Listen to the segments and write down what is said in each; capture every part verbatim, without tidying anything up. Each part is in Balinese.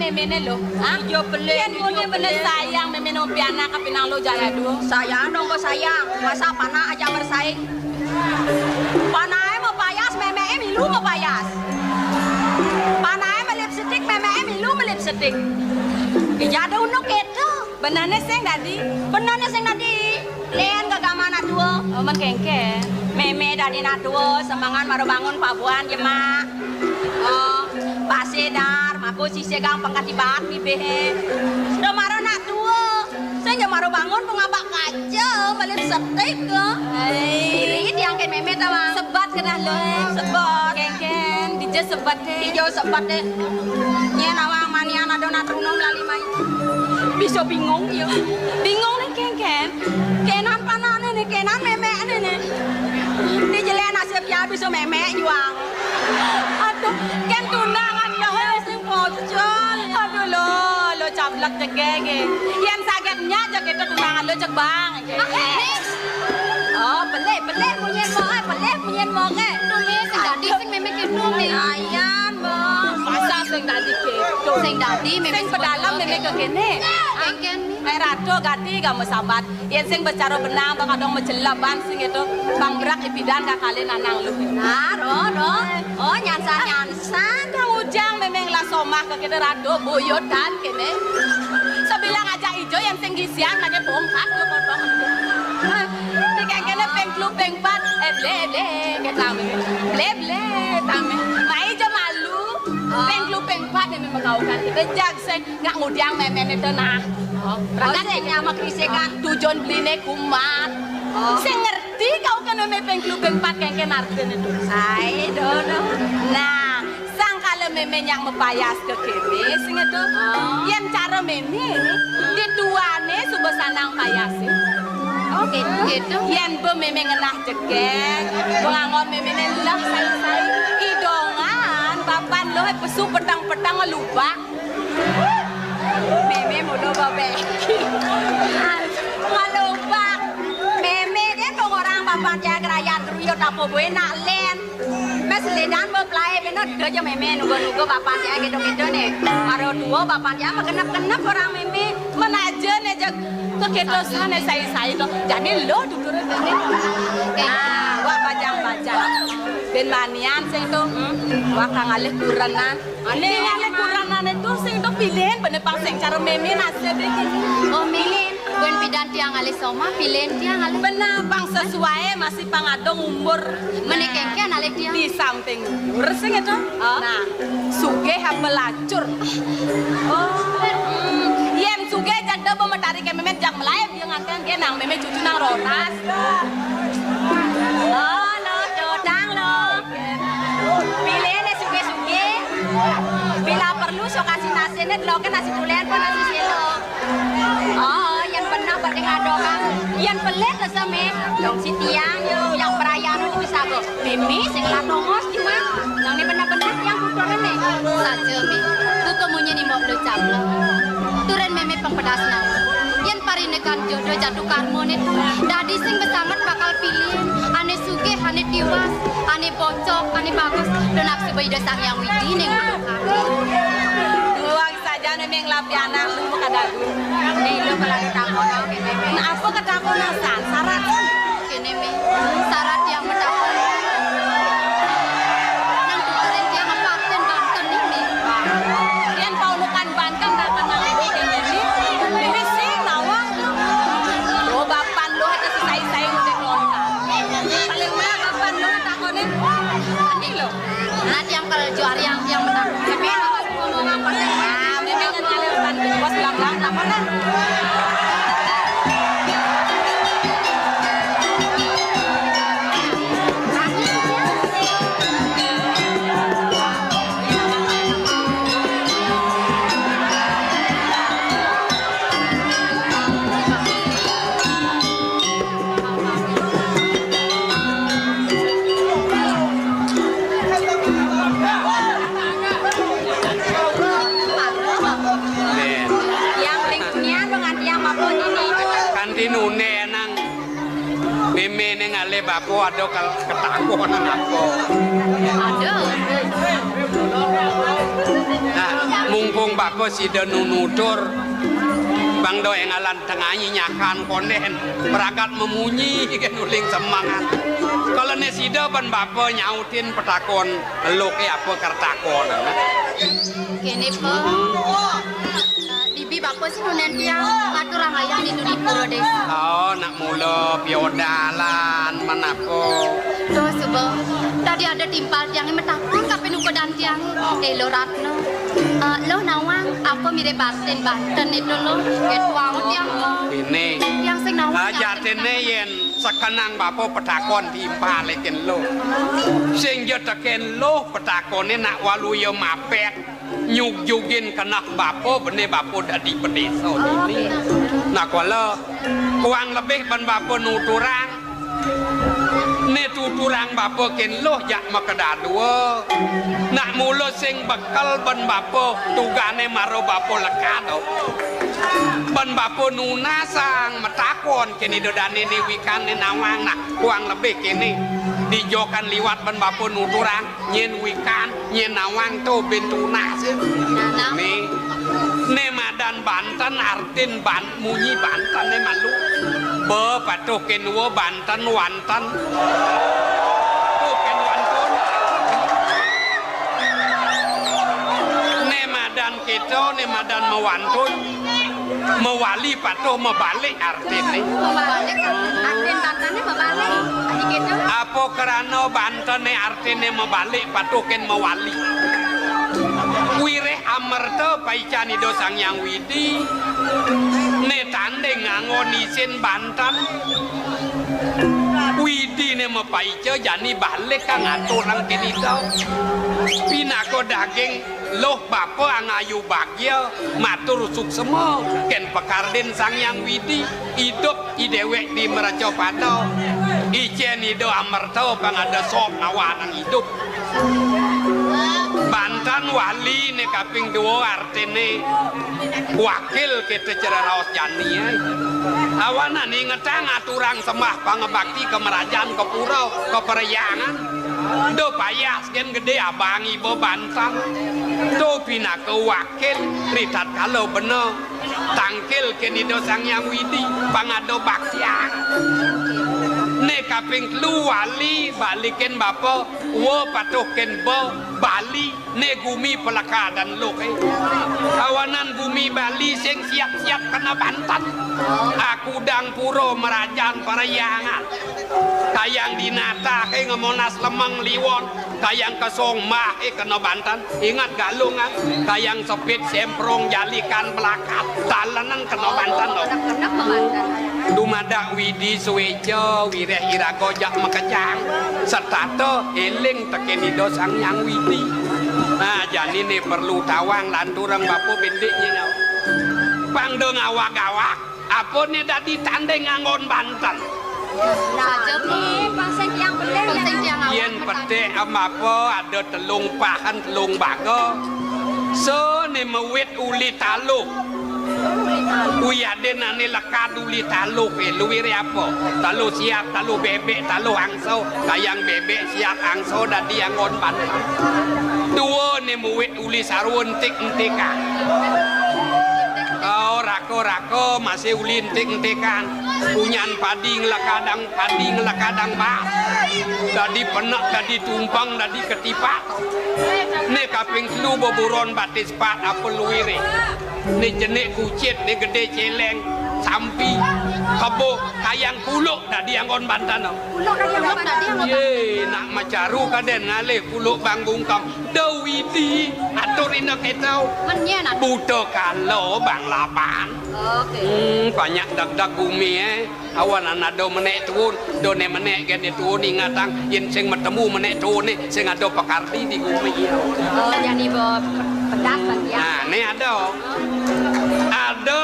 Mémé lo. Hah? Ijo pelé, yén ijo muni bener pelé. Sayang mémé nang pianak, kapinang lo jaya dua. Sayang dong, kok sayang. Masa panak aja bersaing. Panaké mapayas, méméké milu mapayas. Panaké malipstik, méméké milu malipstik. Ija ada unuk kéto. Benerné sing dadi. Benerné sing dadi. Lén ka gaman anak tua. Oh, men kéngkén. Mémé dadi anak tua, semengan mara bangun pabuhan jemak. Oh, pasidar, mako sisé gang pengkati baat bibihé. Da mara anak tua. Sing ja mara bangun pengabak kaca, malipstik ka. Hai. Iri tiang kén mémé ta, Bang. Sebat kedah lo, eh. Sebat. Kéngkén, dija sebat, eh. Ijo sebat, eh. Nyén awang manian ada nak trunum lali mai. Bisa bingung, ya. Bingung né kéngkén. Kénan panakné né, kénan mémékné né. Di jelé nasib ya bisa mémé juang. Aduh, kén tunangan lo, eh, sing pocol. Aduh, lo, lo cablak jegég, eh. Yén saget nyak, jeg kéto tunangan lo, jeg bang, eh. Oh, pelih, pelih munyin moké, pelih munyin moké. Tuh, Mi, sing dadi, sing mémé kéto, Mi. Ayan, Bang. Masa sing dadi kéto? Sing dadi, mémé sing pedalem, mémé kékéné. Kéngkén, Mi. Eh, rada gati kamu sabat. Yén sing bicara benang, bang kadang majelaban sing kéto. Bang brak ipidan kakalé nanang lu. Nah, ro, ro. Oh, nyansan, nyansan. Kang Ujang mémé ngelah somah ka kéné rada buyutan kéné. Sabilang aja ijo yén sing gisian maké bongkak lo potong. Di kéné ping telu ping pat, eh, blé, blé, kéto mémé. Blé, blé, tame. Mai ijo malu. Ping telu ping pat mémé makaukan. Kéné jag sing ngak ngudiang méméné to nah. Oh, berangkat sing sama Krisé kan. Tujuan beliné kumat. Oh. Sing ngerti kau kan mémé ping telu ping pat kéngkén artiné to. Ai, dono. Nah, sangkala mémé nyak mapayas ka kéné sing to. Oh. Yén cara mémé, di tuané suba sanang payasé. Oh, kéto, kéto. Yén ba mémé ngenah jegég, panganggon méméné lah sai-sai. Idongan, bapan lo, eh, pesu petang-petang lubak. Mémé mula babé. Ngalobak. Mémé dén dong orang bapan ja gerayan geruyut apa bué nak lén. Mé selédan ba pelaé béné da ja mémé nuga-nuga bapan ja kéto-kéto né. Mara tua bapan ja mah genep-genep orang mémé. Mén aja né jag kekéto sané sai-sai to. Jani lo tuturé mémé. Ah, wah bajang-bajang. Bén manian sing to. Hmm. Wah kang alih kurenan. Ané ngalih kuranané to sing to pilin, bener pang sing cara mémé nasibé kéné. Oh, Mi, bén pidan tiang ngalih somah, pilin tiang ngalih. Bener pang sesuai masih pang adong umur. Mené kéngkén alih tiang. Di samping umur sing to. Oh. Nah, sugih apa lacur. Oh. Hmm. Yén sugih jag da ba matari ké mémé jag melaib ya nganten ké nang mémé cucu nang roras. Oh, lo, dodang lo. Pilihné sugih-sugih. Bila perlu, sok nasi nasiné, delokké nasi tulen apa nasi sélok. Oh, yén beneh pada ngadokang. Yén pelit rasa, Mi. Dong si tiang, yo, yang perayaan itu bisa, kok. Mémé, sing lah tongos, cuma. Nang né beneh-beneh tiang puturan, Mi. Saja, Mi. Buka munyi ni mok lo caplok. Turen mémé pang pedas nawa. Yén parindikan jodoh jatuh karma né to. Dadi sing besanget bakal pilih. Ané sugih, ané tiwas, ané bocok, ané bagus. To nafsu ba Ida Sang Hyang Widhi né nguduk ati. Duang saja né ming lapianak lu kada gu. Né lu kalau ditakon, oké, mémé. Nah, apa katakonan san? Syarat. Kéné, Mi. Syarat tiang matakon. Nang tuturin tiang apa artin banten né, Mi? Yén paunukan banten, dah kenal ini, kéné, Mi. Ini sing nawang. Oh, bapan lu ada si sai-sai ngudek lontar. Paling murah bapan lu takonin. Ini lo. Nah, tiang kalau juara yang tiang menang. Tapi ngomong apa sih? Ah, mémé ngan ngalih ban bos belang-belang, apa nah? Yang ring tunian dengan tiang mapun ini. Kanti nuné nang mémé né ngalih bapa ada kal-, ketakonan apa? Ada. Nah, Mumpung bapa sida nu nutur, bang da énggalan tengai nyakan kondén, pragat mamunyi kén uling semengan. Kala né sida ban bapa nyautin patakon, eluké apa kertakon. Kéné, Pa. Dibi bapa sing nundén tiang, ngaturang ayah di dudi pura désa. Oh, nak mula piodalan, menapa? Duh, suba. Tadi ada timpal tiangé matakon kapinukadan tiangé. Éh, Luh Ratna. Éh, Luh nawang, apa mirib artin banten itu, Luh? Kéto tiang, Luh. Ini. Tiang sing nawang. Lah, jatiné yén sekenang bapa patakon timpalé kén Luh. Sing ja tekén Luh patakoné nak waluya mapét. Nyugjugin keneh bapa, bené bapa dadi padésa dini. Nah, kala kuang lebih ban bapa nuturang. Né tuturang bapa kén Luh jak makadadua. Nak mula sing bekel ban bapa tugané mara bapa lekad. Ban bapa nunasang matakon kén ida dané né wikan né nawang. Nah, kuang lebih kéné. Dijokan liwat ban bapa nuturang. Nyén wikan, nyén nawang to bin tunas. Nah, nah. Né, né madan banten artin ban-, munyi banten né malu. Ba patuh kén wa banten wanten. To kén wantun. Né madan kéto, né madan mawantun. Mawali patuh mabalik artiné. Mabalik, artin bantené mabalik. Adi kéto. Apa krana bantené artiné mabalik patuh kén mawali. Wiréh amerta paican Ida Sang Hyang Widi. Né tanding nganggon isin banten. Widiné mapaica jani balik kang aturang kén Ida. Pinaka daging Luh bapa angayu bagya, matur suksema, kén pakardin Sang Hyang Widi, idup i déwék di mrecapada. Icén Ida amerta pang ada sop ngawanang idup. Banten wali né kaping dua artiné wakil kita cara raos jani, ai. Awanan ingetang aturang sembah pangabakti ka merajan, ka pura, ka parhyangan. Duh payah Yén gedé abang iba banten, to pinaka wakil, ritatkala bena tangkil kén Ida Sang Hyang Widi, pangada baktian. Né kaping telu wali, balikin bapa, wa patuh kén ba, bali, né gumi palekadan Luh, eh. Awanan gumi Bali sing siap-siap kena banten. Akudang pura merajan parhyangan. Kayang di natah, eh, ngamonas lemeng liwon. Kayang ka song mah, eh, kena banten. Ingat Galungan. Kayang sepit semprong jalikan belakat. Talenan kena banten, loh. Dumadak Widi suéca, wiréh iraga jak makejang. Setata éling tekén Ida Sang Hyang Widi. Nah, jani né perlu tawang lanturang bapa béndék nyén. Pang da ngawag-awag. Apa né dadi tanding nganggon banten? Nah, saja, Pak. Pang sing tiang beling, pang sing tiang awak. Yén petik em apa ada telung pahan, telung baga. Sané mawit uli taluh. Wiadin ané lekad uli taluh, eh, luiré apa? Taluh siap, taluh bébék, taluh angsa, kayang bébék siap angsa dadi anggon banten. Dua né mawit uli sarwa entik-entikan. Oh, raka-raka masih uli entik-entikan. Punyan padi ngelekadang, padi ngelekadang bas. Dadi penek, dadi tumpeng, dadi ketipak. Né kaping telu beburon batis pat apa luiré. Né jenik kucit, né gedé céléng, sampi, kebo, kayang kuluk dadi anggon banten. Kuluk dadi anggon banten. Yé, nak macaru kadén ngalih kuluk bang bungkem. Da Widi, atur inda kéto. Buta kala bang laban. Oké. Hmm, banyak dagdag gumi, eh. Awanan ada menék tuun, da né menék gén né tuun ingatang, yén sing matemu menék tuun né, sing ada pakardi di gumi. Oh, jani ba pedas, Bang, ya. Nah, né ada. Ada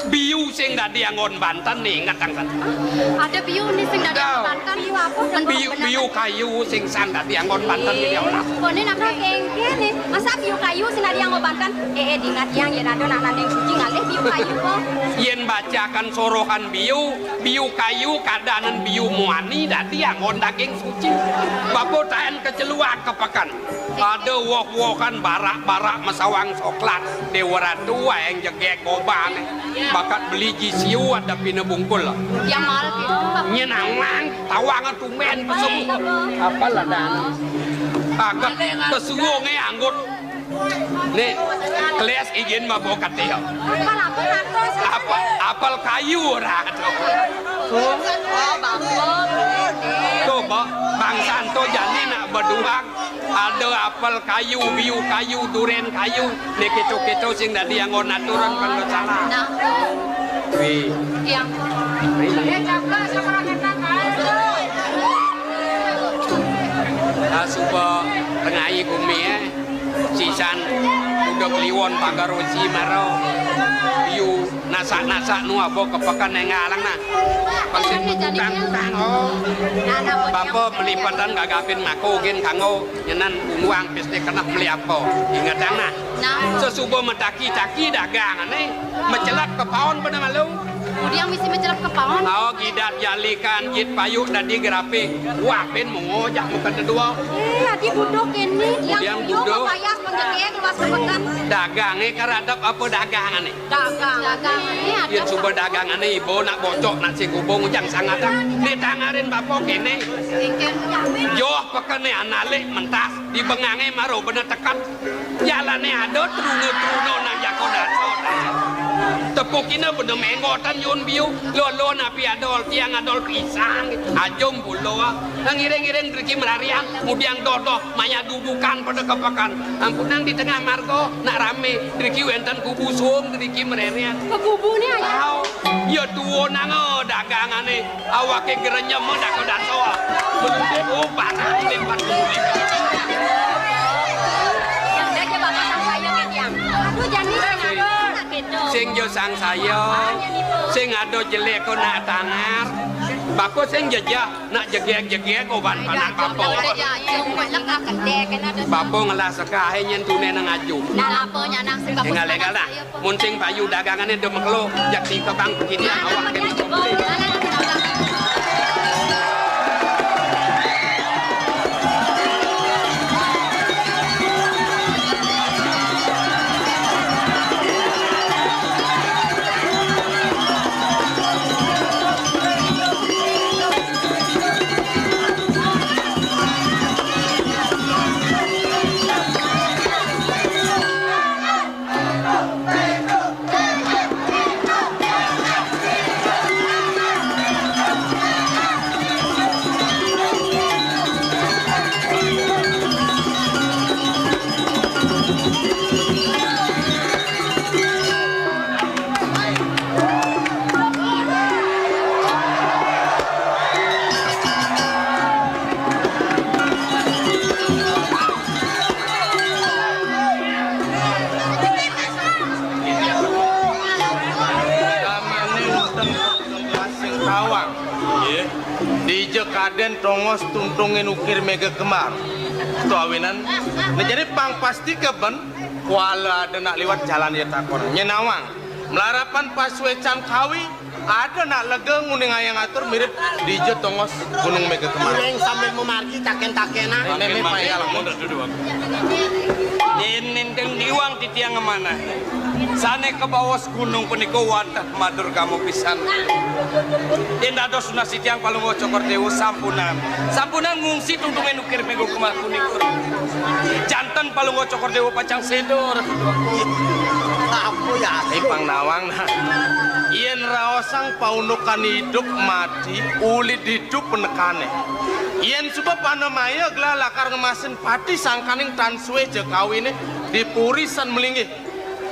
biu sing dadi anggon banten né, ingatang san. Ada biu né sing dadi anggon banten. Biu, biu kayu sing san dadi anggon banten. Koné nak kéngkén né. Masa biu kayu sing dadi anggon banten? Eh, eh, dina tiang yén ada nak nanding suci ngalih biu kayu kok. Yén bacakan sorohan biu, biu kayu kadanan biu muani dadi anggon daging suci. Bapa taén kaceluak ka peken. Ada woh-wohan barak-barak masawang soklat. Déwa Ratu waé jegég gobané. Bakat beli ji siu ada pina bungkul. Ya mal gitu. Nyén awang tawang tumbén pesu. Apa ladang? Agak pesuwungé anggut. Né, kelis ijin mabok katé. Apa lapar atos? Apa, apel kayu ora? Oh, bangkok. Tuh, Mbok, bangsan to jani nak beduang. Ada apel kayu, biu kayu, durén kayu. Né kéto-kéto sing dadi anggon aturan pang salah. Nah. Wi. Yang. Wi. Ah, suba tengahi gumi, eh. Sisan udah kliwon pagar usi maro. Biu nasak-nasak nu apa kepekan yang ngalang nah. Penting tukang-tukang, oh. Bapa melipetan gagapin mako gén kanggo nyenan unguang piste keneh meli apa. Ingetang nah. Nah. Sesuba metaki-taki dagangané, mecelep kepaon bener malu. Udiang misi mecelep kepaon. Ao gidat jalikan jit payu dadi gerapi. Wah, pin mengojak meken dedua. Eh, adi buduh kéné, yang udiang buduh. Payas menjegég luas kepekan. Dagangé karadep apa dagangané? Dagang. Dagang. Yén suba dagangané iba nak bocok, nak sing gubung ujang sangadang. Né tangarin bapa kéné. Joh pekené analik mentas, di bengangé maro bener teket. Jalané ada truna-truna nang jako daso. Tepukina bener menggotan yun biu. Lolo napi adol, tiang adol pisang. Ajum bulo. Nang iring-iring driki merarian, mudiang doh-doh maya dudukan pada kepekan. Ampunang di tengah marga, nak ramé, driki wénten kubu suung, driki mererian. Kekubuné aja. Au, ya tuwa nang, eh, dagangané, awaké grenyem, eh, dako daso. Meludé, oh, barang lipat meludé. Yang aja Bapak sangsaya, Kang Tiang. Aduh, jani sing ada nak kéto. Sing ja sangsaya, sing ada jelék nak tangar. Bapa sing jejeh. Nak jegég-jegég oban panak bapa. Bapa ngelah sekahé nyén tuné nang aju. Nah, apa nyanang sing bapa. Énggal-énggal dah. Mun sing payu dagangané da mekelo, jak si kebang kini awak. Sing tawang. Nggih. Dija kadén tongos tuntungin ukir méga kembar. To awinan. Nah, jani pang pasti keben, kuala ada nak liwat jalan ya takon. Nyén nawang. Melarapan pasuécan kawi, ada nak lega nguning ayang atur mirip dija tongos gunung méga kembar. Uling sambil memargi takén-takénan. Mémé payah. Déning deng diwang titiang ngemanah. Sané kabaos gunung punika wantah madurgama pisan. Yén dados tunas titiang Palungguh Cokor Déwa sampunang. Sampunang ngungsi tuntungin ukir méga kembar punika. Janten Palungguh Cokor Déwa pacang séda. Apa ya? Ipang nawang nah. Yén raosang paundukan idup mati, uli didup penekané. Yén suba panamaya gelah lakar ngemasin pati sangkaning tan sué ja kawiné di puri san melinggih.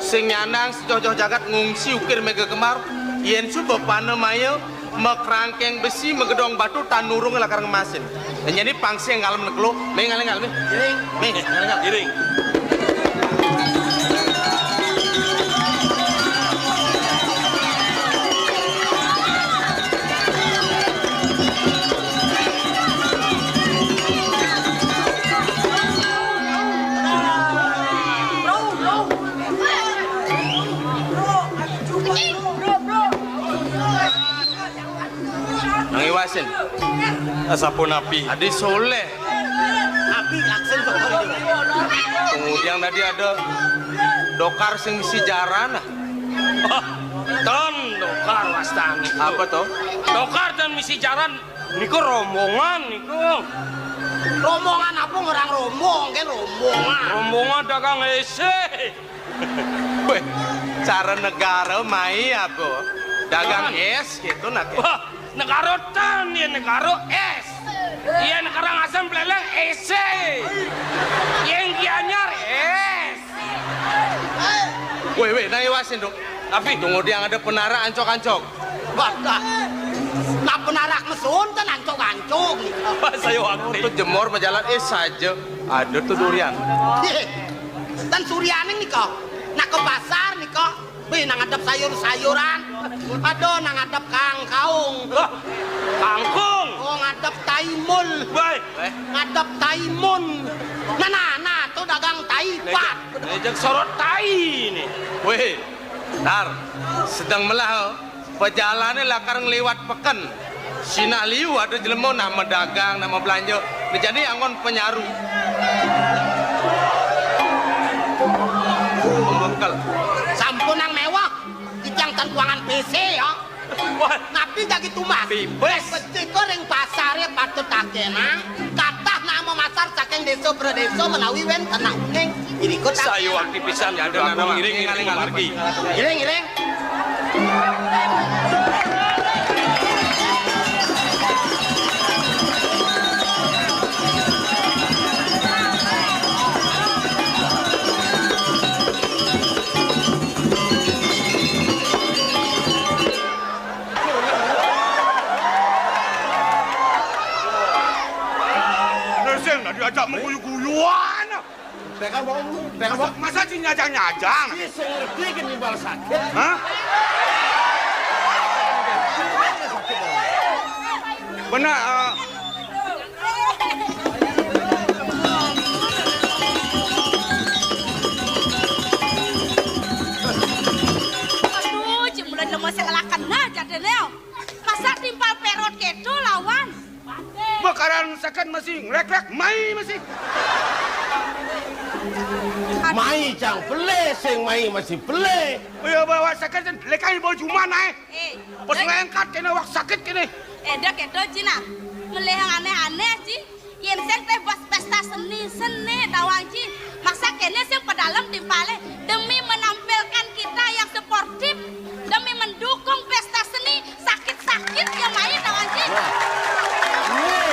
Sing nyandang sejoh-joh jagat ngungsi ukir méga kembar, yén suba panamaya makrangkéng besi magedong batu tan nurung lakar ngemasin. Nyén pangsi ngalem nekelo, mé ngalem ngalem. Iring. Mé ngalem ngalem. Iring. Sapunapi? Adi Soleh. Abi laksén dokar itu. Kemudian tadi ada dokar sing misi jaran. Ah. Wah, ten dokar wastané. Apa to? Dokar ten misi jaran niku rombongan niku. Rombongan apa, orang rombong kan rombongan. Rombongan dagang esé. Wéh, cara negara mai apa? Dagang es gitu nak. Wah, negara ten ya negara es. Iya negara ngasem peleleng esé. Yang Gianyar es. Wéh, wéh, nah iwasin dong. Tapi tunggu dia ada penara ancok-ancok. Wah, dah. Nah, penara mesun ten ancok-ancok. Wah, saya waktu. Itu jemur berjalan es saja. Ada tuh durian. Ih, dan Suryaning nih kok. Nak ke pasar nih kok. Wih, nang ngadep sayur-sayuran. Aduh, nang ngadep kangkaung. Wah, kangkung. Oh, ngadep taimul. Baik. Ngadep taimun. Nah, nah, nah, tuh dagang taipat. Ngejek, ngejek sorot tai nih. Wéh, tar, sedang melah, oh. Pejalané lakar ngliwat peken. Sinak liu ada jelema nak medagang, nak mebelanja. Nah, jani anggon penyaru. Pembekel. Sampun nang mewah. Titiang ten kuangan P C ya. Wah. Napi jagi tumbas? Pipis. Becik ring pasaré patut takénang. Kathah nak mamasar saking désa-pradésa menawi wénten nak uning. Irikut. Sayuwakti pisan, ya, ada ngiring-ngiring margi. Ngiring, ngiring. Sing diajak mengguyu-guyuan. Teka bau, teka bau. Masa, masa sing nyajang-nyajang? Iya, sing ngerti kan nimbal sakit. Hah? Benar, eh. Aduh, cuma lemes yang ngelaken nah jadinya. Masa timpal perot gitu lawan? Bakaran sakit masih ngelék-lék, mai masih. Mai cang pelé, sing mai masih pelé. Iya, bawa sakit kan lékai bawa cuma naik. Eh, pas ngangkat kena wak sakit kena. Eh, dah gitu, Cina. Melehang aneh-aneh, Ci. Yén sing téh bos pésta seni, seni tawang, Ci. Maksa kéné sing pedalem timpalé demi menampilkan kita yang sportif, demi mendukung pésta seni, sakit-sakit ya mai tawang, Ci. Iya,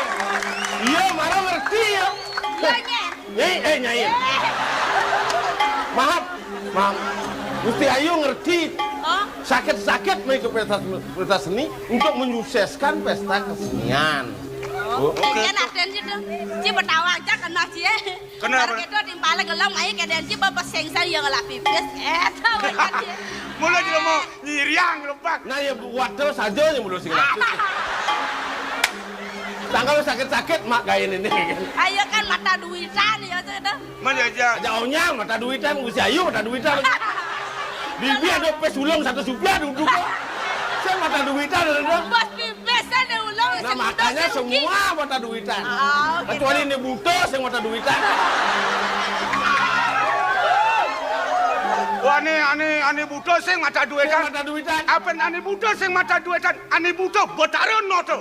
iya, malah ngerti ya. Iya, Nyai. Nyai, eh, Nyai. Eh. Maaf, maaf. Gusti Ayu ngerti. Oh. Sakit-sakit mai ke pesta, pesta seni untuk menyukseskan pesta kesenian. Oh, oh. Kan ada gitu. Ci betawa aja kena, Ci, ya. Kenapa? Bar gitu timpalé gelem, ayo kédén Ci bebesengsan ya ngelak pipis. Eh, tahu kan, Ci. Mula juga mau nyiriang lepak. Nah, ya buat terus aja yang belum sing. Tanggal sakit-sakit mak gain ini. Ayo kan mata duitan ya, Ci, dah. Man ya aja. Aja onyang mata duitan, Gusti Ayu mata duitan. Bibi ada pes ulung satu supiah duduk kok. Saya mata duitan ada. Bos pipis ada ulung. Nah, makanya semua mata duitan. Ah, gitu. Kecuali ini buta, saya mata duitan. Wah, ane, ane, ane buta sing mata duitan. Sing mata duitan. Apa ane buta sing mata duitan? Ane buta Betara Nata.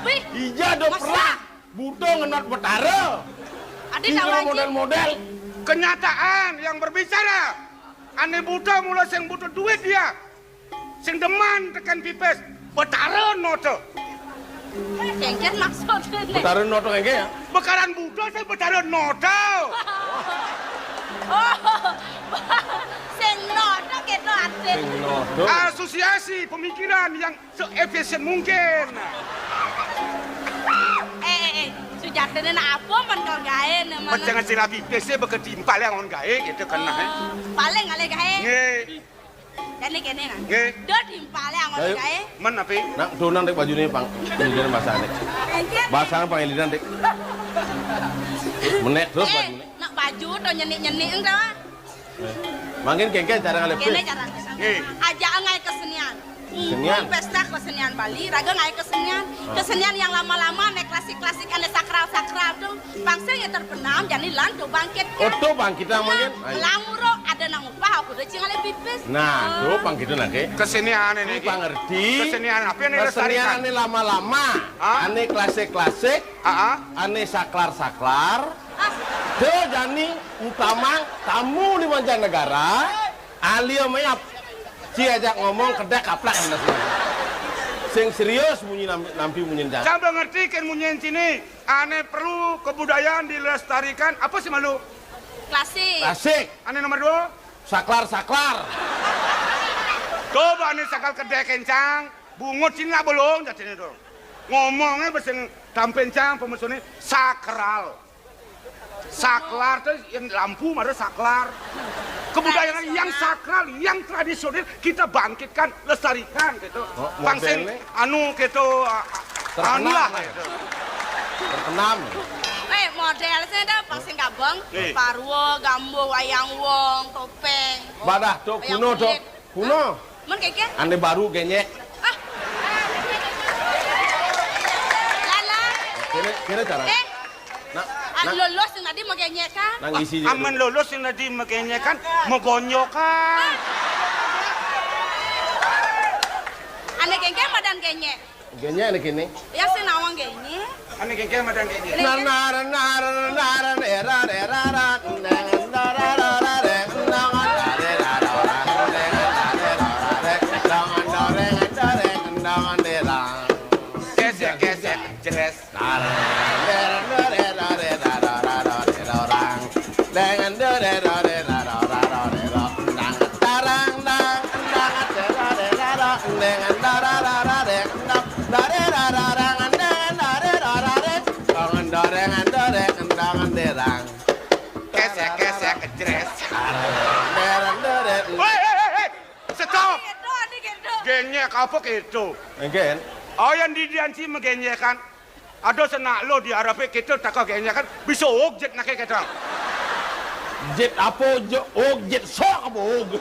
Wih. Iya, do pernah. Buta ngenot Betara. Ada. Model-model. Kenyataan yang berbicara. Ane buta mula sing buta duit dia. Sing demen tekan pipis. Betara Nata. Kéngkén maksudné. Betara Nata kéngkén ya? Bekaran buta sing Betara Nata. Oh. Sing nata kéto artiné. Sing nata. Asosiasi pemikiran yang seefisien mungkin. Eh, eh, eh, sujatiné nak apa men kal gaé né? Pecah sing rabi pese beka timpal yang on gaé gitu kan, nah, eh. Oh, paling alé gaé. Nggih. Jani kéné, nah. Nggih. Do timpalé angon gaé. Men api? Nak donang dék bajuné pang. Ini basahné. Basah pang elidan dék. Menék terus bajuné. Nak baju to nyenik-nyenik ento. Mangkin kéngkén cara ngalépis. Kéné cara. Nggih. Aja ngai kesenian. Kesenian. Pesta kesenian Bali, raga ngaé kesenian. Ah. Kesenian yang lama-lama, ané klasik-klasik, ané sakral-sakral to. Pang sing ya terbenam, jani lan to bangkit. Oh, to bangkit mangkin. Ayo. Lamuro ada nang upah, aku udah cingalé pipis. Nah, to bangkit nangké. Kesenian ini. Pang ngerti. Kesenian apa yang dilestarikan? Kesenian ané lama-lama, ah, ané klasik-klasik, ah, ah, ané saklar-saklar. Ah. To jani umpama tamu di mancanegara, alia meap. Ci ajak ngomong kedék kaplak. Sing serius munyi nam-, nampi munyin jang. Coba ngerti kén munyin sini. Ané perlu kebudayaan dilestarikan. Apa sih malu? Klasik. Klasik. Ané nomor dua? Saklar-saklar. Coba ané saklar kedék kencang. Bungut sini nak bolong jadinya dong. Ngomongnya beseng tampencang pemesunnya sakral. Saklar tuh yang lampu mara saklar. Kebudayaan yang sakral, yang tradisional kita bangkitkan, lestarikan gitu. Oh, pang sing modelnya? Anu gitu, ah, terkenal anu lah gitu. Terkenal. Eh, model saya dah pang sing gabung, eh, Parwa, Gambo, Wayang Wong, Topeng. Badah tuh, wayang kuno tuh. Kuno. Mun kéké? Ané baru genyék. Ah. Lala. Kira, kira cara. Eh. Nah, ah, nah. Lulus sing tadi magenyékan. Nang isi. Ah, amun lulus sing tadi magenyékan, magonyokan. Ané kéké madan genyék. Genyék ané kéné. Ya sing nawang genyék. Ané kéké madan genyék. Nar, nar, nar, nar, era, era, ra, neng, nar, ra, ra, ra, reng, nang, nar, ra, ra, ra, ra, neng, nar, ra, ra, ra, reng, nang, nar, ra, ra, ra, ra, neng, nar, ra, ra, ra, ra. Gesek, gesek, jeres. Nar, nar, nar, ra, ra, ra, ra, ra, ra, ra, ra, rang. Deng, nar, ra, ra, ra, ra, ra, ra, ra, ra, ra, ra, nang, tarang, nang, nang, ra, ra, ra, ra, ra, neng, nar, ra, ra, ra, reng, nang, nar, ra, ra, ra, ra, neng, nar, ra, ra, ra, reng. Kesek, kesek, jeres. Woi, hei, hei, hei. Stop. Kéto, adi kéto. Genyék apa kéto? Engken. Oh, yang di Dianci magenyékan. Ada senak lo di Arab kéto tak genyékan. Bisa og jét naké kéto. Jét apa, og jét sok apa og?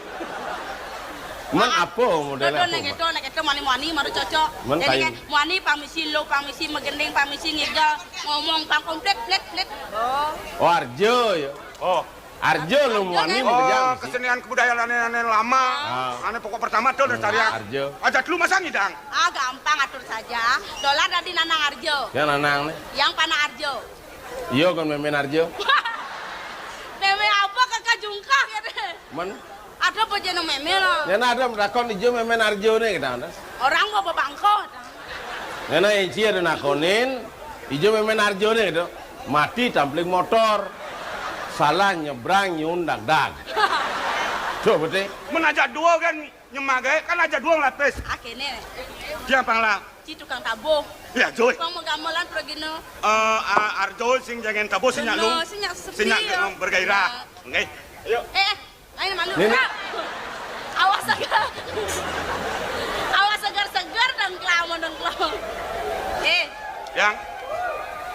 Men apa model apa? Nek kéto, nek kéto mani-mani maru cocok. Men. Jadi kayu. Kan mani pamisi lo, pamisi magending, pamisi ngigel, ngomong pang komplit, plit, plit. Oh. Oh, arja ya. Oh. Arja lo mani. Oh, mani kesenian kebudayaan ané, ané lama. Ah. Ané pokok pertama to lestarian. Arja. Aja dulu masa ngidang. Ah, gampang atur saja. Dolar dadi nanang arja. Ya nanang né. Yang panah arja. Iya kan mémén arja. Mémé apa kakak jungkah gitu. Men. Ada apa jeneng mémé lo? Nyana ada menakon ijo mémén arjané gitu. Orang mau bebangko. Nyana Eci ada nakonin ijo mémén arjané gitu. Mati tampling motor. Salah nyebrang nyun dag-dag. Tuh betul. Men aja dua kan nyemagai kan aja dua lapis. Akhirnya. Dia pangla. Ci tukang tabuh. Ya, Joy. Tukang menggamelan pergino. Eh, a-, arjo sing jangan tabuh sing nyak lu. Sing nyak sepi. Sing nyak ya. Bergairah. Ya. Nggih. Ayo. Eh, eh. Ayo malu. Nih, nih. Kak. Awas seger. Awas seger-seger dengklau, mau dengklau. Eh. Yang?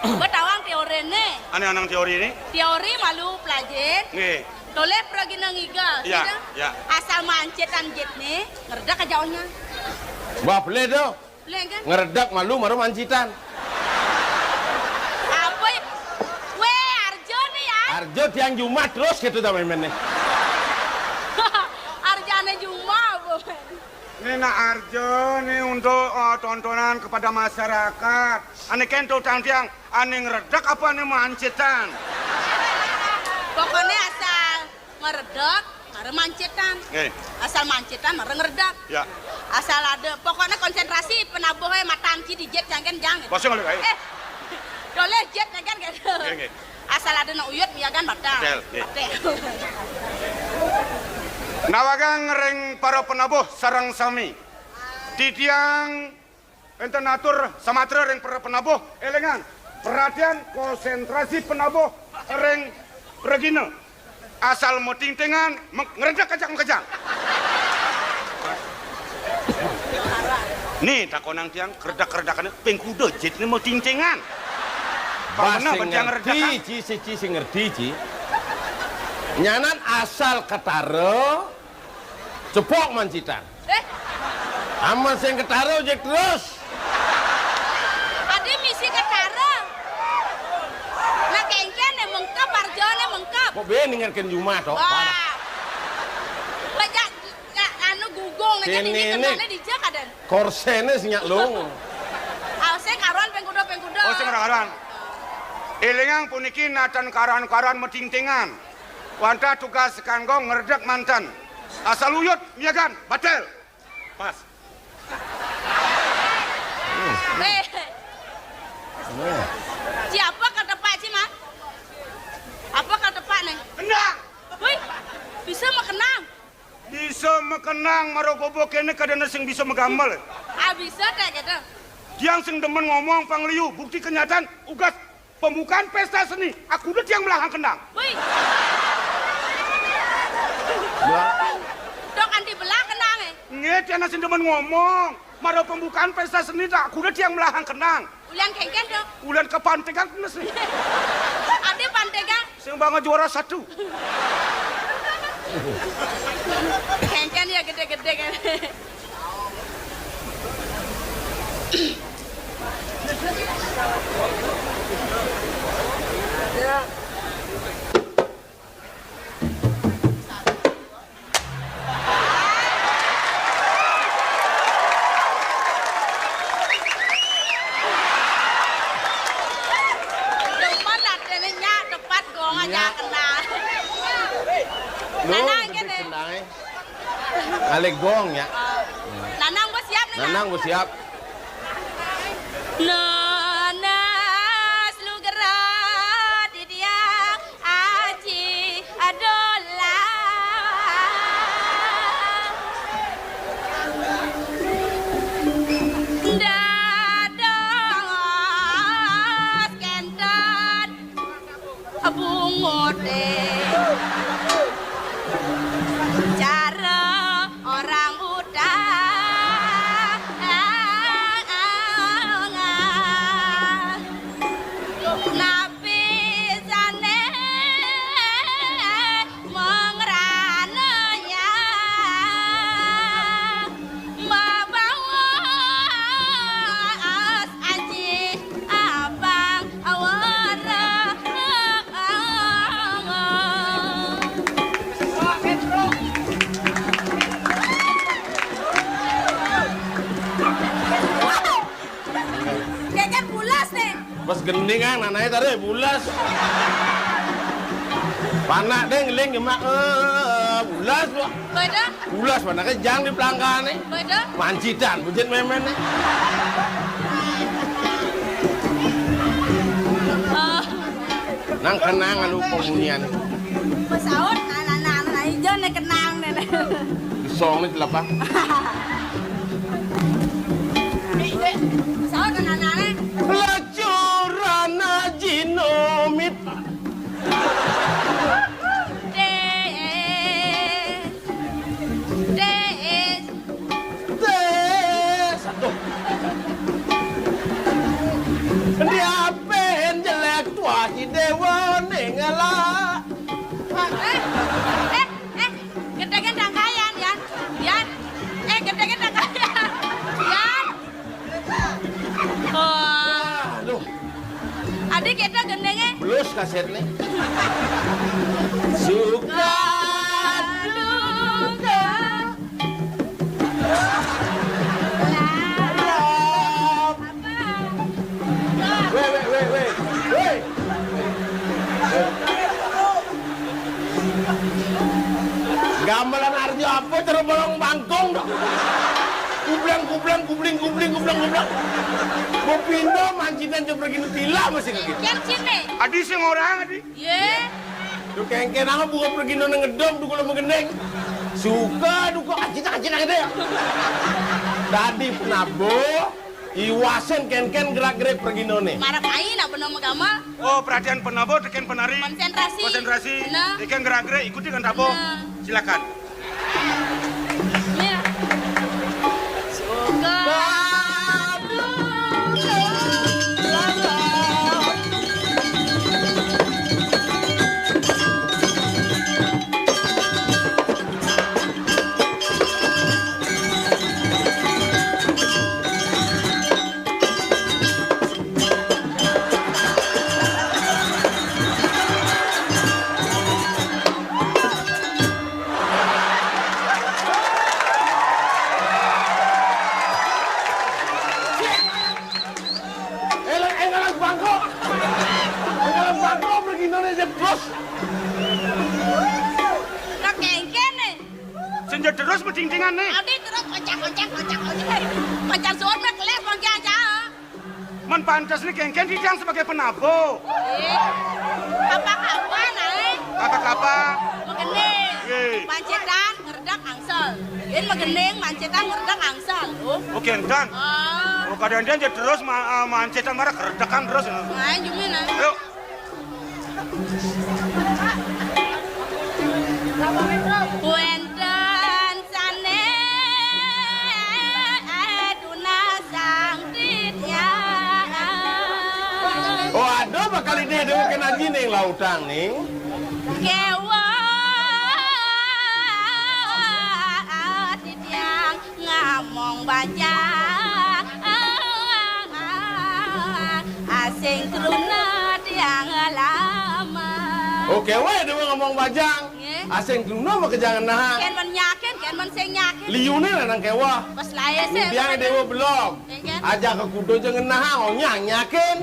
Gua tawang teori nih. Ané anang teori nih? Teori malu pelajarin. Nggih. Toleh pergi nang igal. Iya, gitu. Iya. Asal mancitan jit nih, ngeredak aja ohnya. Wah, boleh tuh. Boleh kan? Ngeredak malu maru mancitan. Apa ya? Weh, Arjo nih ya. Arjo tiang Jumat terus gitu dah mémén nih. Arjane Jumat apa? Ini nak Arjo nih untuk, eh, tontonan kepada masyarakat. Ané kento tang tiang, ané ngeredak apa ané mancitan? Pokoknya asal ngeredak, mara mancitan. Nggih. Asal mancitan, mara ngeredak. Ya. Asal ada, pokoknya konsentrasi penabuh wé matan ci dijit jangken jang. Basa ngalih kae. Eh, doleh jit kan gitu. Nggih, nggih. Asal ada nak uyut miagan batal. Betul, nggih. Batal. Nawagang ring para penabuh sareng sami. Titiang Enten atur samatra ring para penabuh, élingang, perhatian, konsentrasi penabuh ring regina. Asal matingtingan, me-, ngredek kejang-kejang. Nih, takonang tiang, keredak-keredakane ping kuda jitne matingtingan. Bah, pamana sing ben tiang ngerti, ngredek, Ci, si Ci sing ngerti, Ci. Nyanan asal ketara, cepok mancitan. Eh? Aman sing ketara ojek terus. Adi misi ketara. Nah, kengken né mengkep, arjané mengkep. Kok bé ningerken jumah to? Wah. Bajak, ya, anu gugung né kan ini. Kéné né. Kendané dijak adan. Korséné sing nyak lung. Aosé karuan pengkuda-pengkuda. Oh, sing karuan. Élingang puniki natan karuan-karuan matingtingan. Wantah tugas kanggo ngredeg manten. Asal uyut miyagan, batil. Pas. Eh. Ci apa katepak, ci, Mat? Apa katepak, né? Kendang. Wih, bisa makenang. Bisa makenang, mara gobo kéné kadéna sing bisa magamel. Ah, bisa téh kéto. Tiang sing demen ngomong pangliu, bukti kenyataan, ugas pembukaan pesta seni, akuda tiang melahang kendang. Wih. Dok anti belah kendang, eh. Nggih, tiang sing demen ngomong. Mara pembukaan pesta seni, akuda tiang melahang kendang. Ulian kengken, Dok. Ulian kepantegan kena sih. Adi pantegan. Sing bangga juara satu. Kengken ya gedé-gedé kan. Demen lah, dene nyak tepat gong aja kena. Lu Nanang gede kene. Kenai. Kali gong ya. Nanang bos siap nih. Nanang bos siap. Nanas lu gerak di dia. Aji adolan dados kenten bungote cara orang utang. Napi jane mengrananya mabawas aji abang awara. Keke pulas nih. Pas gending ah, nanae tare bulas. Panak deh ngeling gemak, eh, bulas, Pak. Beda. Bulas, panaknya jang di pelangkane. Beda. Mancitan, bujit memen nih. Eh. Nang kenang anu penghunian. Pesaut, nah, nah, nah, nah, ijo nih kenang nih. Song nih telapa. Pesaut, nah, nah, nah. Lacuran jinomit. Dek. Dek. Tes, aduh. Diapen jelek tuah si dewa nengala. Eh, eh, eh, gedegen rangkaian, Yan. Yan. Eh, gedegen rangkaian. Yan. Oh. Aduh. Adi kita gendengnya. Belus kasetnya. Suka duka. Weh, weh, weh, weh. Weh. Gamelan Arjo apa cara bolong bangkong dong. Kubleng, kubleng, kubling, kubling, kubleng, kubleng. Mau pindah mancinan coba gini tila masih kaget. Yang sini. Adi sing orang, Adi. Ye. Duh kengken ama buka pergi nona ngedom duh kalau mengeneng. Suka duka ancit ancit aja ya. Tadi penabo iwasen kengken gerak-gerik pergi none. Marah main apa nama gama? Oh, perhatian penabo teken penari. Konsentrasi. Konsentrasi. Benar. Teken gerak-gerik ikuti kan tabo. Benar. Silakan. Indonesia terus. Kok kéngkén né? Sing jederus medingdingan né. Adi terus kocak-kocak, kocak-kocak. Pacar suwun mah kelés mangké aja. Men pantes né kéngkén titiang sebagai penabuh. Eh, apa kabar, Naé? Apa kabar? Magending. Nggih. Pancitan ngredeg angsel. Yén magending pancitan ngredeg angsel. Oh. Oh, kénten. Oh. Oh, kadang-kadang jederus ma-, eh, mancitan marang gredegan terus. Nah, jumina. Yuk. Wénten sané tunah sang titiang. Oh, aduh, bakal ini ada mungkin aji ning lautang ning. Kéweh titiang ngamong bajang. Asing kruna tiang lama. Oké waé déwa ngamong bajang. Nggih. Asing kruna mah kéjang ngenahang. Kén men nyakin, kén men sing nyakin. Liuné lanang kéweh. Pas laé sih. Tiang déwa belum. Nggih. Aja ka kuda ja ngenahang, onyang nyakin.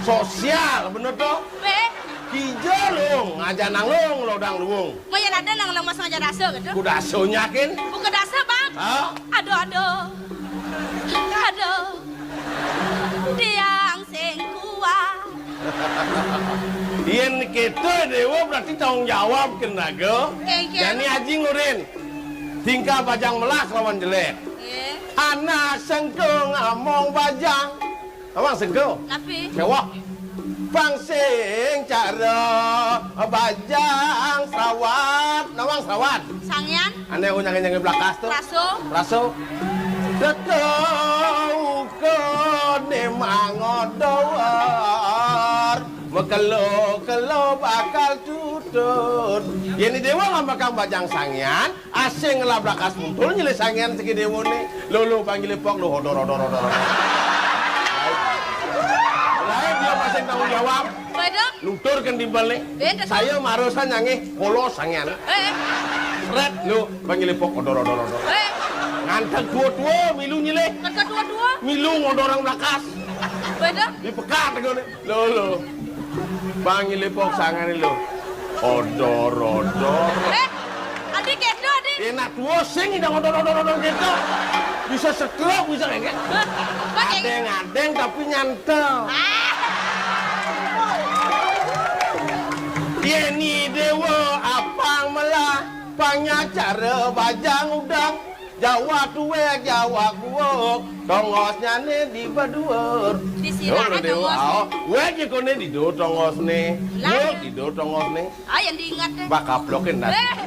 Sosial bener to. Wéh. Kija lung, aja nang lung, lodang luung. Maya ada nang lemes aja rasa gitu. Kuda aso nyakin. Bukan rasa, Bang. Hah? Aduh, aduh. Aduh. Tiang sing kuat. Yén kéto déwa berarti tanggung jawab kén raga. Kéngkén. Jani aji ngurin. Tingkah bajang melah lawan jelék. Nggih. Anak sengkung among bajang. Nawang sengkung. Napi? Mewah. Pang sing cara bajang sawat. Nawang sawat. Sangyan. Ané nyangé-nyangé blakas to. Raso. Raso. Tetau koné mangodor. Mekelo-kelo bakal tutut. Yén déwa ngambekang bajang sangyan, asing ngelah blakas muntul nyilih sangyan siki déwané. Lolo panggilé pok lo odor, odor, odor, odor. Lain dia masing tanggung jawab. Waduh. Nutur kén timbal né. Béda. Saya marosan nyangé polos sangyan. Eh. Sret lo panggilé pok odor, odor, odor. Eh. Ngantek tua-tua milu nyilih. Ngantek tua-tua. Milu ngodorang blakas. Waduh. Dipekat tegoné. Lolo. Panggilé pok sangané lo. Odor, odor. Eh, adi kéto, adi. Enak tua sing idang odor, odor, odor kéto. Bisa stroke, bisa kéngkén. Bang, kéngkén. Adéng-adéng tapi nyantel. Ah. Yén i déwa apang melah, pangacara bajang udang. Jawa tuwék, Jawa kuwuk, tongosnyané di baduur. Di sirahé. Duur, tongosné. Aoh, wék nyekoné di duur tongosné. Lah. Kuwuk di duur tongosné. Ah, yang diinget deh. Bak kaplokin dah. Eh,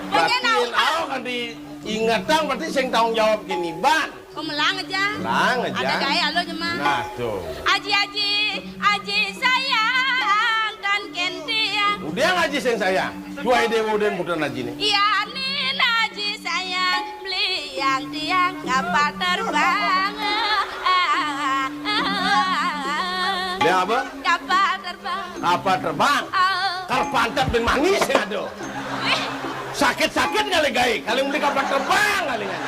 berarti pengen tahu. Aoh kan diingetang berarti sing tanggung jawab kén iban. Oh, melang aja. Melang aja. Ada gaé alo nyemak. Nah, tuh. Aji, aji, aji sayang, tan kén tiang. Udah ngaji sing sayang. Tuai déwa dan putra aji né. Iya, nin aji sayang, beliang tiang kapal terbang. Dia apa? Kapal terbang. Kapal terbang. Ah. Kal pantat ben manis ya ada. Eh. Sakit-sakit kali gaé, kali mending kapal terbang kali kan.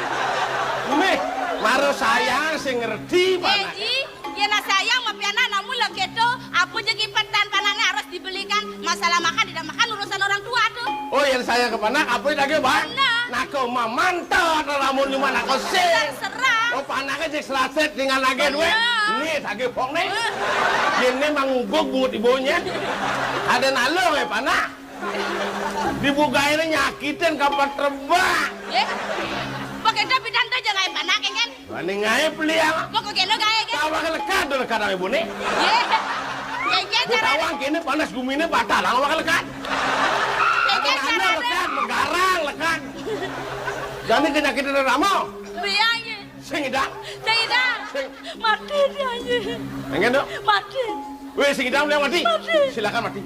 Ini maro sayang sing ngerti. Eh, panak. Ji, yén sayang mah pianak namun lagi itu, apa je kipetan panaknya harus dibelikan. Masalah makan tidak makan urusan orang tua tuh. Oh, yén sayang ka panak, apa dagé, Bang? Bener. Naka mamantat lamun nyuma naka sing. Terserah. Oh, panaknya cék selaset dengan lagi duit. Bener. Nih, dagé pok nih. Eh. Yén né mangugug bungut ibunya. Ada nalo ya panak. Dibukain nyakitin kapal terbang. Eh. Pakai tapi tante jangan panak kan? Wani ngaé beli ya. Pokok kena gaé kan? Tawang lekat tuh lekat sama ibu nih. Yé. Kéngkén. Bu caranya. Tawang kene panas guminé batal, tawang lekat. Kéngkén. Ada caranya. Lekat, megarang lekat. Jadi kenyakitan ramo. Biang yé. Sing idang. Sing idang. Sing. Mati dia yé. Pengen dong. Mati. Wéh, sing idang beliau mati. Mati. Silakan mati.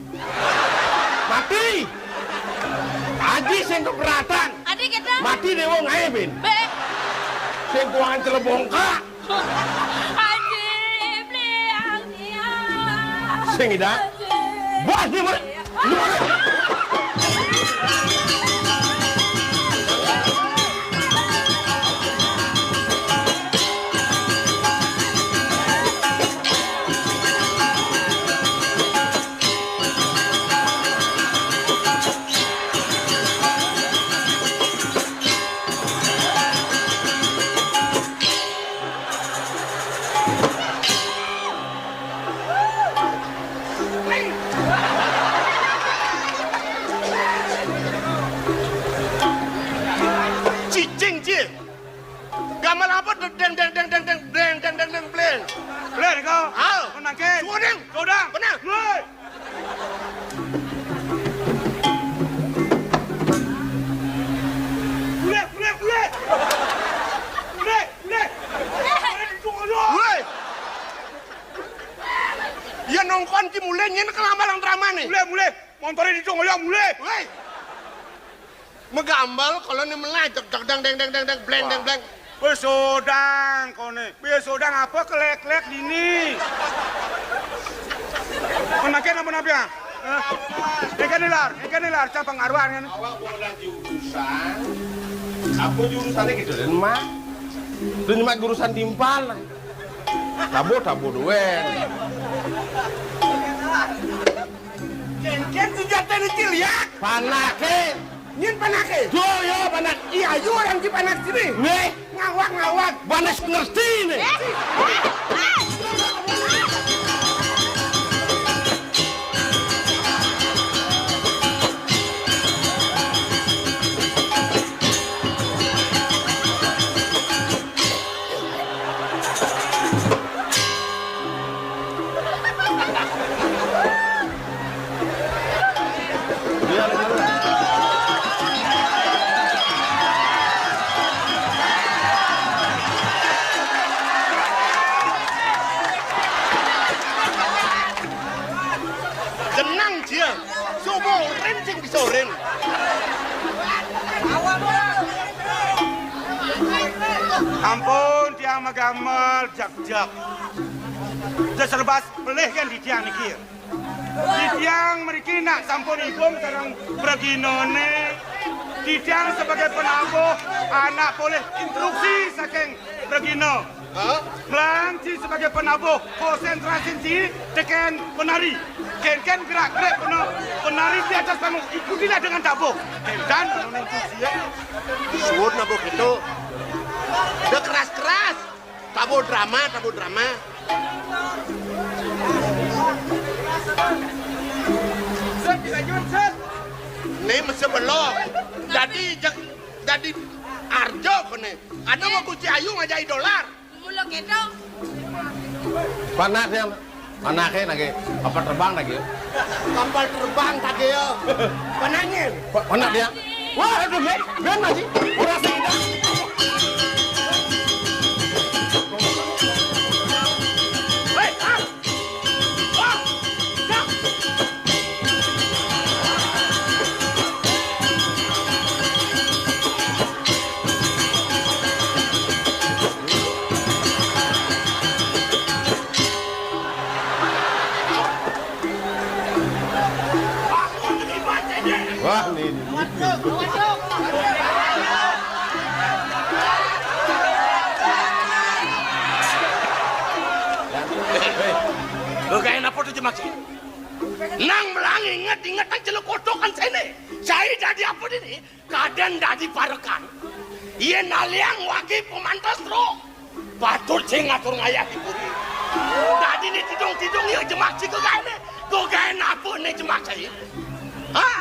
Mati. Aji sing keberatan. Adi kita. Mati déwa ngaé, Bin. Bé. Sing kuangan celebongkak. Aji, beliang dia. Sing idang. Aji. Buat dia, Mas. Sodang. Sodang. Benar. Mulai. Mulai, mulai, mulai. Mulai, mulai. Mulai, ditunggu dulu. Woi. Ya nongkon ki mulai, nyen kelamaan drama nih. Mulai, mulai. Motornya ditunggu ya, mulai. Woi. Megambel kalau ni melai, jeg, jeg, dang, dang, dang, dang, dang, bleng, dang, bleng. Besodang kau ni. Besodang apa kelek-kelek dini? Menaken apa napi, ah? Hah? Ikan nilar, ikan nilar, siapa ngaruhan kan? Awak mau lagi urusan. Apa jurusannya gitu, Den, Mak? Itu cuma jurusan timpal. Tabo, tabo duén. Ken, ken, senjata ni ciliak. Panaké. Nyin panaké. Yo, yo, panak. Iya, yo orang di panak sini. Nih. Ngawak, ngawak. Banes ngerti nih. Jenang dia. Sobo ren sing bisa ren. Ampun, tiang magamel, jak-jak. Dia serba pelih kan di tiang niki. Di tiang mriki nak sampun igung sareng preginané. Di tiang sebagai penabuh anak polih instruksi saking pregina. Hah? Mlang ci sebagai penabuh, konsentrasi ci tekén penari. Ken-ken gerak-gerik pena-, penari di atas panggung, ikutilah dengan tabuh. Ken-ken menunjuk ci, ya. Suwun nabuh gitu. Udah keras-keras. Tabuh drama, tabuh drama. Set, kita jun, set. Nih mesti belum. Jadi, jadi arjo kene. Ada mau kunci ayu ngajai dolar. Mula kéto. Panak dia. Panaké lagi. Kapal terbang lagi. Kapal terbang lagi ya. Panaknya. Pa-, panak dia. Wah, aduh, Ben, Ben masih. Ora sida. Hei, ah. Wah, ini. Lo kayak apa tuh, Jemak? Nang melang inget-inget aja lo kotokan sini. Saya jadi apa ini? Kadén dadi parekan. Yén naliang wagi pamantes roh, patut sing ngatur ngayah di puri. Dadi ni tidung-tidung ya Jemak sing gegaéné. Gegaé apa né Jemak sing? Hah?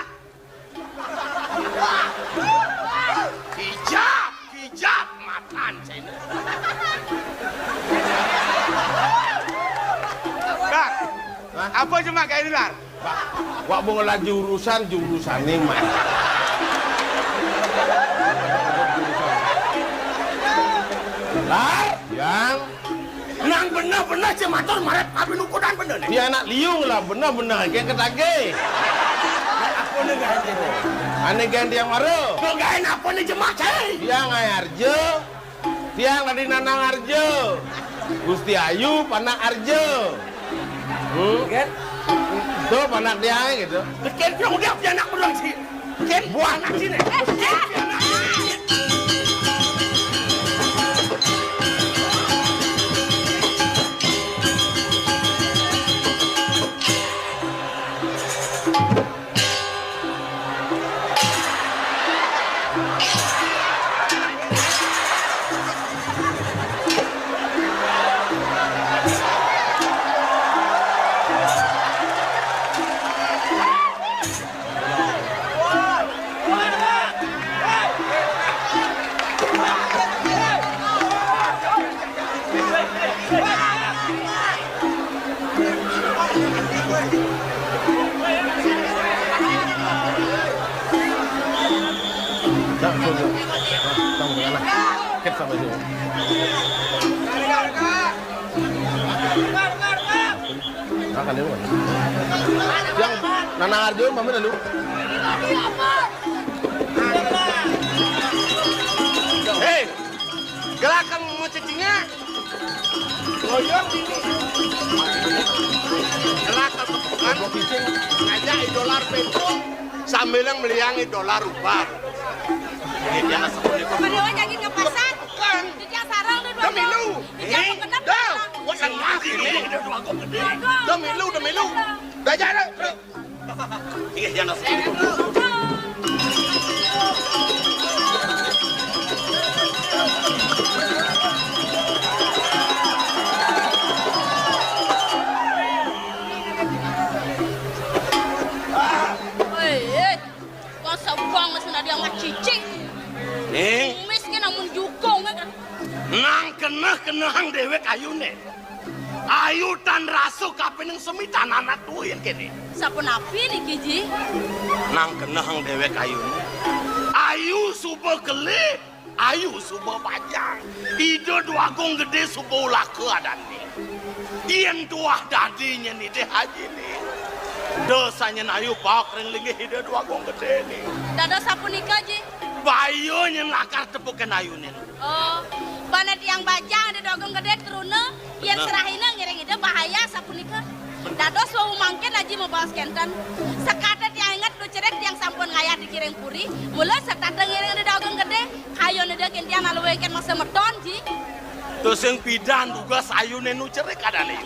Kijab, kijab matan sing. Kak, hah? Apa Jemak gaé ini, Lar? Wak, wak mau laju urusan, jurusané mah. Lar, yang nang bener-bener cematur marep kabin ukudan bener nih. Dia anak liung lah, bener-bener kayak ketagih. Apa nih gaé ini? Ané ganti yang baru. Kok gaé apa nih Jemak sih? Dia ngayar je. Tiang tadi Nanang Arjo. Gusti Ayu, panak Arjo. Hmm? Kan? Tuh, panak tiang gitu. Kén pian udah pianak urang sih. Kén buah anak sini. Kén pianak. Yang Nana Arjo, mami lalu. Hei, gerakan mau cacingnya. Goyong ini. Gerakan tepukan. Ngajak idolar petrol sambil yang meliang idolar upah. Ini dia nasi kuning. Beliau lagi ke pasar. Bukan. Dia sarang tuh dua. Demi lu. Dia mau kenapa? Dah, gua senang ini. Demi lu, demi lu. Belajar, bro. Iya, iya, nasi. Woi, eh. Kok sabang masih ada yang cicing? Ning. Miskin namun jukung, kan? Nang keneh-kenehang déwék ayuné. Ayu tan rasa kapining semi tan anak duwin kéné. Sapunapi niki, Ji? Nang kenehang déwék ayuné. Ayu suba kelih, ayu suba bajang. Ida Dwagung Gedé suba ulaka adané. Yén tuah dadi nyén Ida Haji né. Da sanyén ayu paok ring linggih Ida Dwagung Gedé né. Dados sapunika, Ji. Baya nyén lakar tepukin ayuné. Oh, bana tiang bajang Ida Dwagung Gedé truna, yén serahina ngiring Ida bahaya sapunika. Dados wau mangkin Aji mabaos kénten. Sakadi tiang inget duh cerik tiang sampun ngayah di Kiring Puri, mula setata ngiring Ida Dwagung Gedé, ayun Ida kén tiang naluwé kén mangsa meton, Ji. Tusing pidan dugas ayuné nu cerik adané.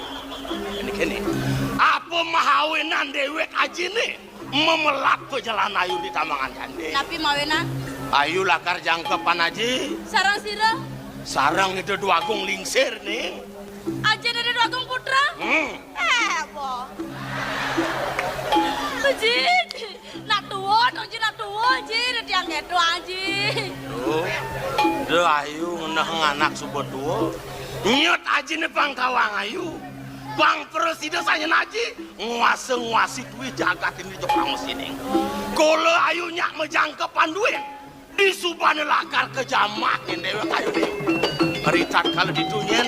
Kéné, kéné. Apa mahawinan déwék ajiné? Memelat pajalan ayu di tamangan candi. Napi mawinan? Ayu lakar jangkepan aji. Sareng sira? Sareng Ida Dwagung Lingsir, Ning. Aji Ida Dwagung Putra? Hmm. Eh, boh. Ji, nak tua, dong, Ji, nak tua, Ji, Ida tiang kéto, Ji. Duh, Ida ayu ngenehang anak suba tua. Nyut ajiné pang tawang ayu. Pang prasida sanyén aji. Nguasa-nguasi duit jagat ini jok pangusining. Kala ayu nyak majangkepan duit. Disubané lakar kajamah nyen déwék ayuné. Ritatkala ditu nyen,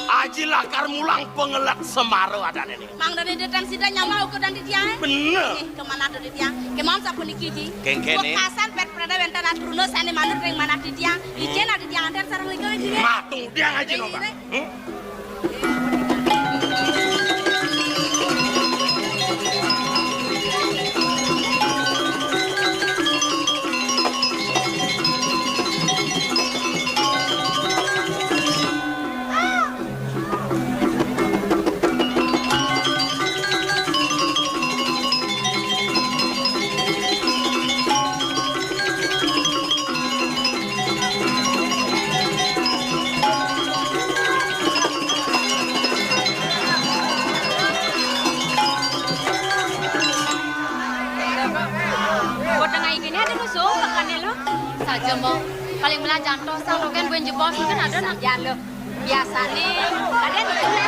aji lakar mulang pangelet semara adané né. Mangdané Ida tan sida nyamah ukudan titiangé. Bener. Nggih, kamanah titiang. Kémaon sapuniki, Ji. Kéngkéné. Wekasan pét prada wénten atruna sané manut ring manah titiang. Hmm. Ijin titiang antar sareng liga, Ji. Matung tiang aji. Nggih, nombak. Nggih. Hmm? Kota ngai kini ada musuh, makanya lo. Saja mau. Paling melah jantung, sang lo kan buin jebos, kan ada nak. Ya lo. Biasane, ada di sini.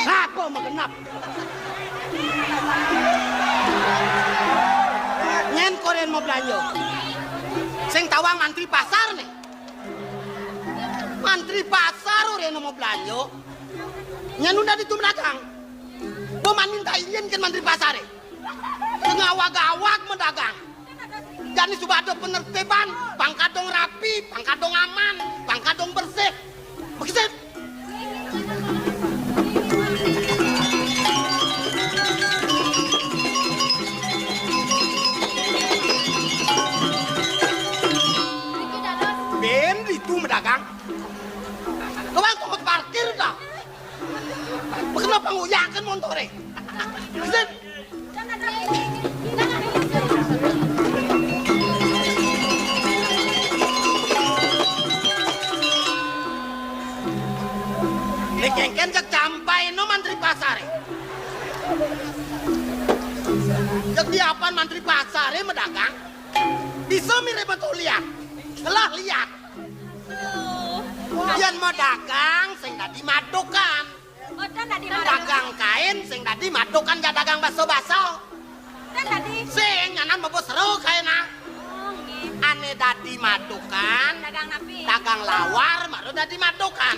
Sapa magenep? Nyén koréné mau belanja. Sing tawang mantri pasar né. Mantri pasar koréné mau belanja. Nyén nu dadi tumedagang. Bo maninta ijin kén mantri pasaré. Sing awag-awag medagang. Jani suba ada penertiban, pang kadung rapi, pang kadung aman, pang kadung bersih. Begitu. Bén ditu medagang. Kawang toko parkir dah. Kenapa nguyakin motoré? Begitu. Kéngkén jak campai no mantri pasaré. Jak diapaan mantri pasaré madagang? Bisa mirip metu liat. Lah liat. Yén madagang sing dadi madukan. Mboten dadi madukan. Dagang kain sing dadi madukan, jak dagang baso-baso. Ten dadi. Sing nyanan mebus seru kaina. Oh, nggih. Ané dadi madukan. Dagang napi? Dagang lawar baru dadi madukan.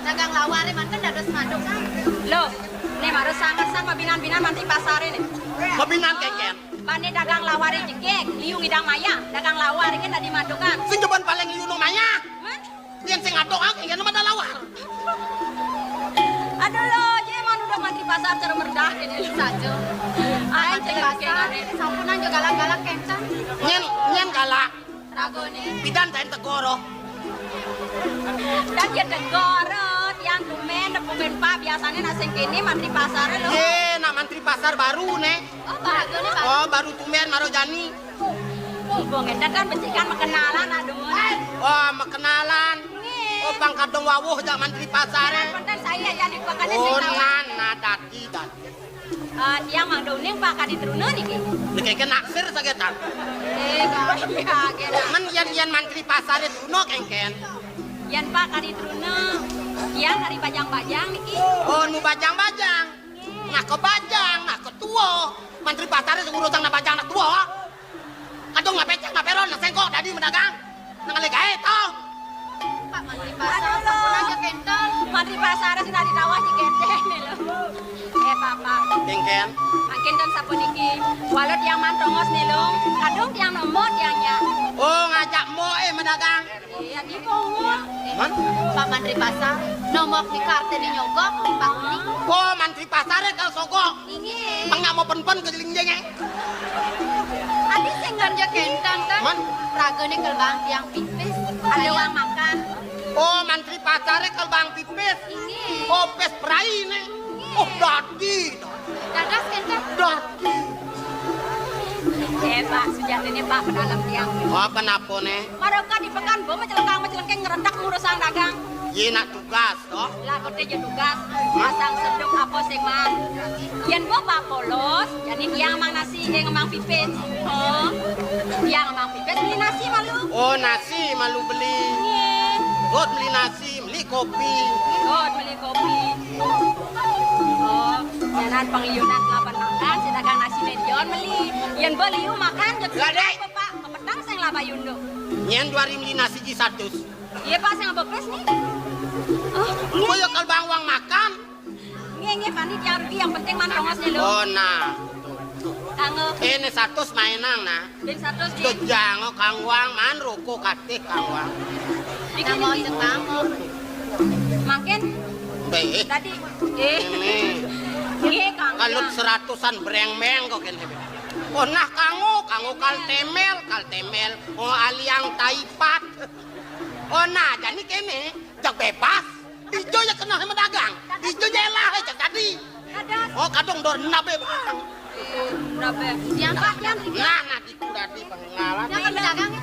Dagang lawar manten dados madukan. Loh, né baru sanget sang mabinan-binan mantri pasaré né. Mabinan kéngkén. Bani dagang lawar jegég, liu ngidang maya, dagang lawar kan dadi madukan. Sing jebon paling liu nu maya. Hah? Yén sing aduk ah, kéngkén mah da lawar. Aduh lo, jé manuduh mantri pasar cara merdah ini saja. Ayo mantri pasar, sampunan juga galak-galak kénten. Nyén, nyén galak. Ragoné. Pidan saén tegoro. Dan ya tegoro, tiang tumén, nepukin Pak, biasané nak sing kéné mantri pasar lo. Yé, nak mantri pasar baru né. Oh, baru né, Pak. Oh, baru tumén maro jani. Ibu ngénten kan becikan makenalan, aduh. Oh, makenalan. Nggih. Oh, pang kadung wawuh jak mantri pasaré. Punten saya ya di pakané. Oh, sing tahu. Nan, nah, dadi, dadi. Eh, tiang mangda uning Pak kadi truna niki. Niki ké naksir sagétan. Eh, kaya gé. Men yén, yén mantri pasaré truna kéngkén. Yén Pak kadi truna, tiang kadi bajang-bajang niki. Oh, nu bajang-bajang. Nak ké bajang, nak ké tua. Mantri pasaré sing urusan nak bajang nak tua. Kadung nak pécék, nak péron, nak séngkok, dadi madagang. Nak ngalih gaé to. Pak mantri pasar, sampun aja kénten. Mantri pasar sing dadi tawah di kénten né lo. Eh, Pak, Pak. Kéngkén. Mangkin ten sapuniki. Walau tiang man tongos né lo. Kadung tiang nombok tiang nya. Oh, ngajak mbok é madagang. Iya, di Kongo. Man? Pak mantri pasar, nombok ni karté ni nyogok, Pak Kuning. Oh, mantri pasaré kal sogok. Inggih. Tengah mau pen-pen ke jeling jengé. Adi sing kerja kénten, kan? Man? Ragané kal bang tiang pipis, ada uang makan. Oh, mantri pasaré kal bang pipis. Inggih. Oh, pis perai né. Inggih. Oh, dadi. Dados kénten. Dadi. Eh, Pak, sujatiné, Pak, pedalem tiang. Oh, kenapa né? Maroka di pekan, bo macelengkang-macelengking ngredek ngurusang dagang. Yé nak tugas, toh? Lah, kote ja tugas. Masang seduk apa sing man. Yén bo Pak polos, jani tiang mang nasi, eh, ngemang pipis. Oh. Tiang ngemang pipis, beli nasi malu. Oh, nasi malu beli. Nggih. Rut beli nasi, beli kopi. Rut beli kopi. Oh, nyanan pangliunan kelaban makan, si dagang nasi medion beli. Yén bo liu makan, jek. Lah, Dék. Apa, Pak? Kepetang sing laba yundo. Nyén dua ri beli nasi ji satus. Iya, Pak, sing bepes nih. Oh, iya. Kal bang uang makan. Nggih, nggih, Pak, ini tiang rugi, yang penting man tongos nih, lo. Oh, nah. Kanggo. Ini satus mainang, nah. Bin satus, Dék. Kejang, kanggo uang man, ruko katih, kanggo uang. Bikin ini. Mangkin. Bé, eh. Tadi. Eh. Ini. Nggih, Kang. Kalut seratusan brengmeng kok kéné. Oh, nah, kanggo, kanggo kal temel, kal temel. Oh, aliang taipat. Oh, nah, jani kéné, jak bebas. Ijo ya kenal sama dagang. Ijo ya elah, eh, jak tadi. Ada. Oh, kadung dor nabe, Bang. Eh, nabe. Yang Pak, yang. Nah, nah, ditu tadi pengenalan. Yang pedagang ya?